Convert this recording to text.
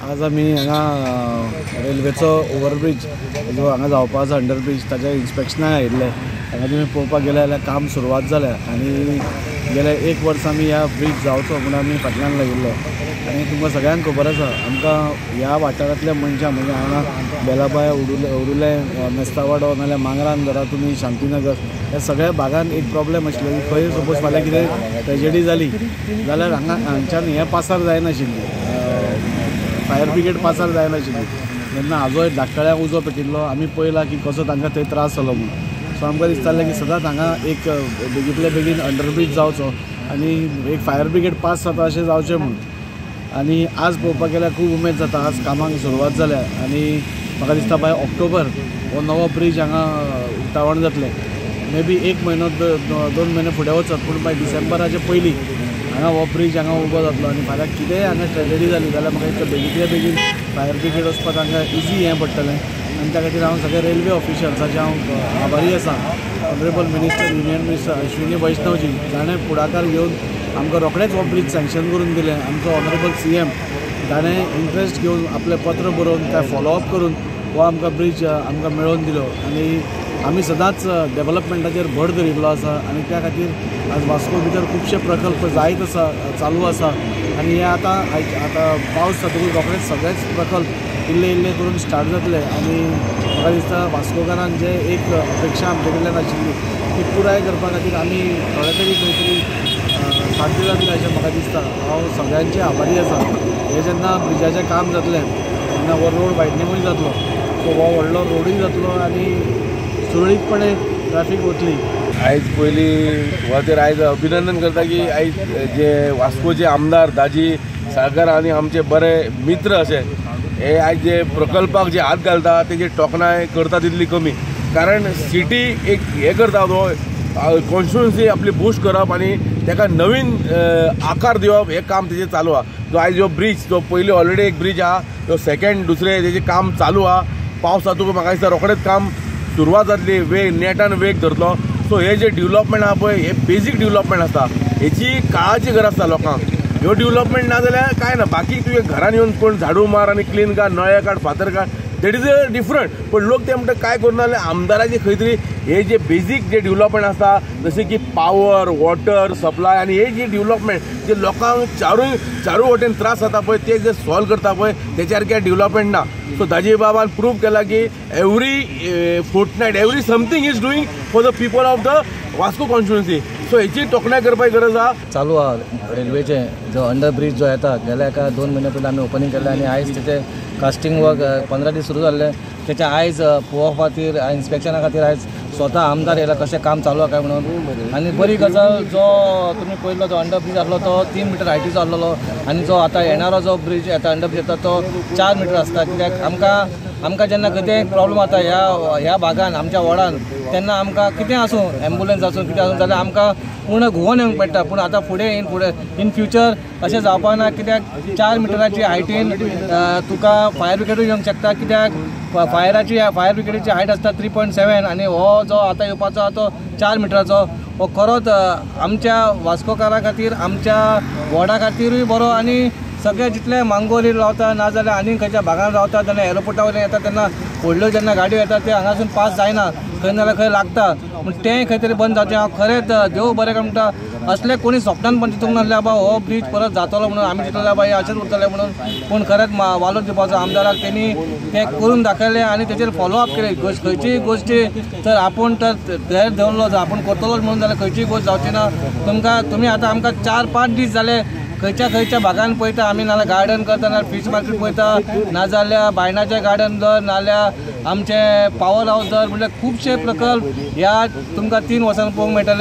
आज आमी हांगा रेल्वेचो ओवरब्रीज जो हांगा जावपा आसा अंडरब्रीज ताच्या इन्स्पेक्शनाक आयिल्ले. हांगा तुमी पळोवपाक गेले जाल्यार काम सुरवात जाल्या आनी गेल्या एक वर्स आमी ह्या ब्रीज जावचो म्हूण आमी फाटल्यान लागिल्ले. आनी तुमकां सगळ्यांक खबर आसा आमकां ह्या वाठारांतल्या मनशां म्हणजे हांगा बेलाबाय, उरुले, मेस्तावाडो नाल्यार मांगरान धरा तुमी शांतीनगर ह्या सगळ्या भागान एक प्रॉब्लेम आशिल्लो की खंय सपोज फाल्यां कितें ट्रेजडी जाली जाल्यार हांगा हांगच्यान हें पासार जायनाशिल्ली, फायर ब्रिगेड पासार जायनाशिल्ली. जेन्ना हाजो धाकटळ्याक उजो पेटिल्लो आमी पळयला की कसो तांकां थंय त्रास जालो म्हणून. सो आमकां दिसतालें की सदांच हांगा एक बेगींतले बेगीन अंडरब्रीज जावचो आनी एक फायर ब्रिगेड पास जाता अशें जावचें म्हूण. आनी आज पळोवपाक गेल्यार खूब उमेद जाता, आज कामाक सुरवात जाल्या आनी म्हाका दिसता बाय ऑक्टोबर हो नवो ब्रीज हांगा उक्तावण जातलें. मे बी एक म्हयनो 2 म्हयने फुडें वचत पूण बाय डिसेंबराचे पयलीं हांगा हो ब्रीज हांगा उबो जातलो. आनी फाल्यां कितेंय हांगा ट्रेजडी जाली जाल्यार म्हाका दिसता बेगींतल्या बेगीन फायर ब्रिगेड वचपाक तांकां इजी हें पडटलें. आनी त्या खातीर हांव सगळे रेल्वे ऑफिशल्साचे हांव आभारी आसा. Honourable minister, union minister Ashwini वैष्णवजी जाणें फुडाकार घेवन आमकां रोखडेंच हो ब्रीज सँक्शन करून दिलें. आमचो ऑनरेबल CM ताणें इंट्रस्ट घेवन आपलें पत्र बरोवन काय फॉलोअप करून हो आमकां ब्रीज आमकां मेळोवन दिलो. आनी आमी सदांच डेवलपमेंटाचेर भर धरिल्लो आसा आनी त्या खातीर आज वास्को भितर खुबशे प्रकल्प जायत आसा, चालू आसा. आनी हे आतां आतां पावस जातकूच रोखडेच सगळेच प्रकल्प इल्ले इल्ले करून स्टार्ट जातले. आनी म्हाका दिसता वास्कोकारांक जे एक अपेक्षा आमचे कडल्यान आशिल्ली ती पुराय करपा खातीर आमी थोडे तरी खंय तरी साध्य जातलें अशें म्हाका दिसता. हांव सगळ्यांचे आभारी आसा. हें जेन्ना ब्रिजाचें काम जातलें तेन्ना हो रोड वायडनिंगूय जातलो, सो हो व्हडलो रोडूय जातलो आनी सुरळीतपणे ट्रॅफिक वतली. आयज पयलीं सुवातेर आयज अभिनंदन करता की आयज जे वास्कोचे आमदार दाजी साळकार आनी आमचे बरे मित्र अशे हे आयज जे प्रकल्पाक जे हात घालता तेजी तोखणाय करता तितली कमी, कारण सिटी एक हें करता तो कॉन्स्टिट्युएन्सी आपली बूस्ट करप आनी ताका नवीन आकार दिवप हें काम तेजें चालू आहा. जो आयज जो ब्रीज जो पयलीं ऑलरेडी एक ब्रीज आहा तो सेकेंड दुसरें तेजें काम चालू आहा. पावस जातकूच म्हाका दिसता रोखडेंच काम सुरवात जातली, वेग नेटान वेग धरतलो. सो हे जे डिवलपमेंट आहा पळय हे बेजीक डिवलपमेंट आसता, हेची काळाची गरज आसता लोकांक. ह्यो डिवलपमेंट ना जाल्यार कांय ना, बाकी तुवें घरान येवन कोण झाडू मार आनी क्लीन काड, नळे काड, फातर काड, that is a different. पण लोक ते म्हणटा काय करून जाल्यार आमदाराचे खंय तरी हे जे बेजीक जे डिवलपमेंट आसता जशें की पावर, वॉटर सप्लाय आनी हे जे डिवलपमेंट जे लोकांक चारूय वटेन त्रास जाता पळय ते जे सॉल्व करता पळय तेच्या सारकें डिवलपमेंट ना. सो दाजी बाबान प्रूव केला की every fortnight every something is doing for the people of the Vasco constituency. So हेची तोखणाय करपाची गरज आहा. चालू आहा रेल्वेचें जो अंडर ब्रीज जो येता गेल्या एका 2 म्हयन्या पयलीं आमी ओपनींग केल्लें आनी आयज तेचें कास्टींग वर्क 15 दीस सुरू जाल्लें. तेच्या आयज पळोवपा खातीर इन्स्पेक्शना खातीर आयज स्वता आमदार येयला कशें काम चालू आहा काय म्हणून. आनी बरी गजाल जो तुमी पळयल्लो जो अंडर ब्रीज आसलो तो 3 मिटर हायटीचो आसलेलो आनी जो आतां येणारो जो ब्रीज येता अंडर ब्रीज येता तो 4 मिटर आसता. कित्याक आमकां जेन्ना कितेंय प्रॉब्लम जाता ह्या भागान आमच्या वॉर्डान तेन्ना आमकां कितें आसूं एम्बुलन्स आसूं कितें आसूं जाल्यार आमकां पूर्ण घुंवोन येवंक पडटा. पूण आतां फुडें इन फ्युचर अशें जावपाक ना, कित्याक 4 मिटराची हायटीन तुका फायर ब्रिगेडूय येवंक शकता. कित्याक फायर ब्रिगेडीची हायट आसता 3.7 आनी हो जो आतां येवपाचो आहा तो 4 मिटराचो. हो खरोच आमच्या वास्कोकारां खातीर आमच्या वॉर्डा खातीरूय बरो आनी सगळे जितले मांगोरी रावता नाजाल्यार आनी खंयच्या भागान रावता जेन्ना एअरपोर्टा वयल्यान येता तेन्ना व्हडल्यो जेन्ना गाडयो येता ते हांगासून पास जायना, खंय नाजाल्यार खंय लागता, पूण तें खंय तरी बंद जावचें. हांव खरेंच देव बरें काय म्हणटा असलें कोणी स्वप्नान पण चिंतूंक नासलें बाबा हो ब्रीज परत जातलो म्हणून, आमी चिंतलें बाबा हे अशेंच उरतलें म्हणून. पूण खरेंच वालोर दिवपाचो आमदाराक तेणी तें करून दाखयलें आनी तेचेर फॉलोअप केलें. खंयचीय गोश्टी तर आपूण तर धैर्य दवरलो जर आपूण करतलोच म्हणून जाल्यार खंयचीय गोश्ट जावची ना. तुमी आतां आमकां 4-5 दीस जाले खंयच्या खंयच्या भागान पळयता आमी, नाजाल्यार गार्डन करता, नाजाल्यार फीश मार्केट पळयता, नाजाल्यार बायणाचें गार्डन धर, नाजाल्यार आमचें पावर हावस धर, म्हणल्यार खुबशे प्रकल्प ह्या तुमकां 3 वर्सांनी पळोवंक मेळटले.